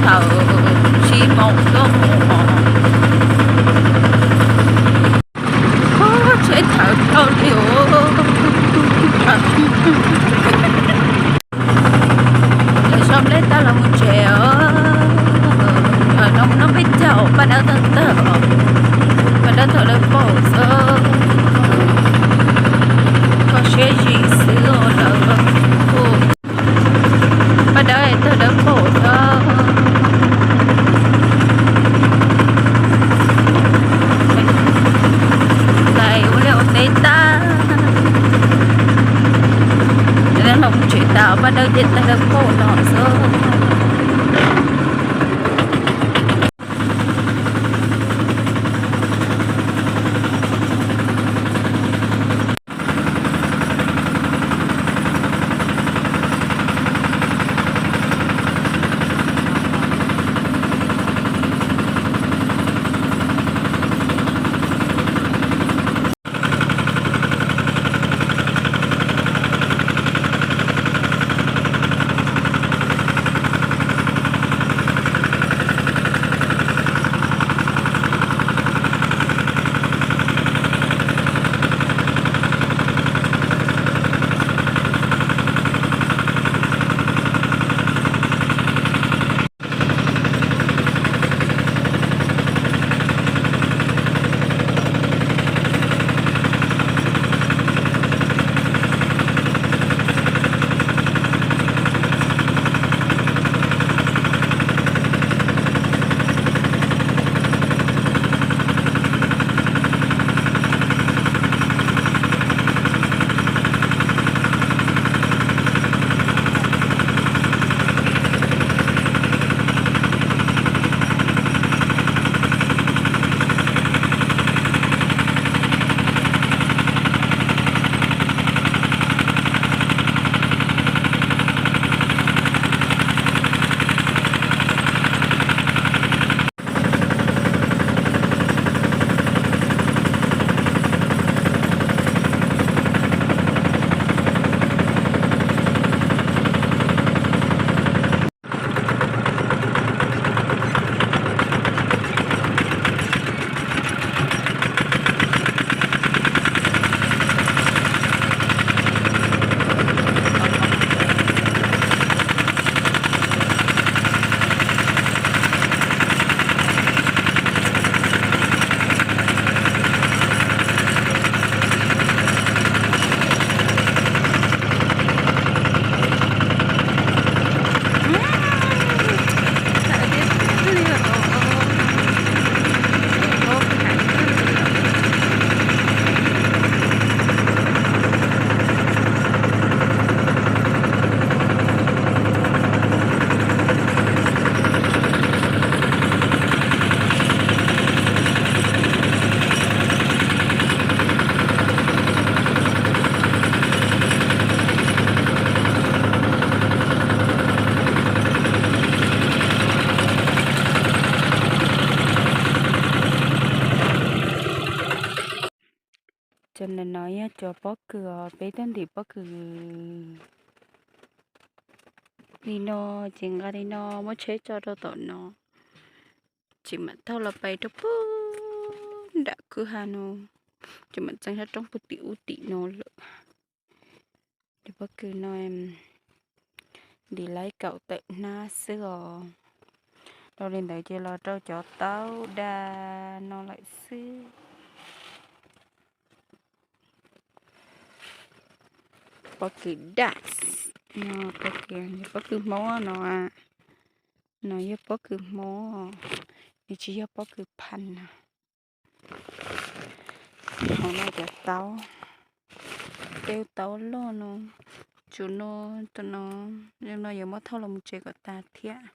Thaum tsib moos tuaj mus os. Tsheb thawv dhau li os. Lawv sau nplej tag los mus tsev os. No mus noj peb caug, paj dawb tawg tawg os. Paj dawb tawg dawb paum xwb. Kho siab zim xwb os lawv. Paj dawb tawg dawb paum xwb. Lawv ua liaj ua teb tag, lawv los mus tsev tas, paj dawb ces tawg dawb paum no xwb. Cov no yog cov pob kws os, peb tuaj ntim pob kws li no, ces nqa li no muab tsheb tso rau tom no, ces mam thauj los pais rau pem nram kwj ha no, ces mam txeeb sab roob puag tim ub tim no lawm. Cov pob kws no ntim laib kaum tawm hnab xwb os. Dhau li ntawd ces los rau cov taub da no lawm xwb. Pob kws daj, pob kws Hmoob no, no yog pob kws Hmoob, nws tsis yog pob kws phaj na. Hauv no cov taub, tej taub loj no, tsuas no, no yuav muab thauj los mus tsev kom tag thiab.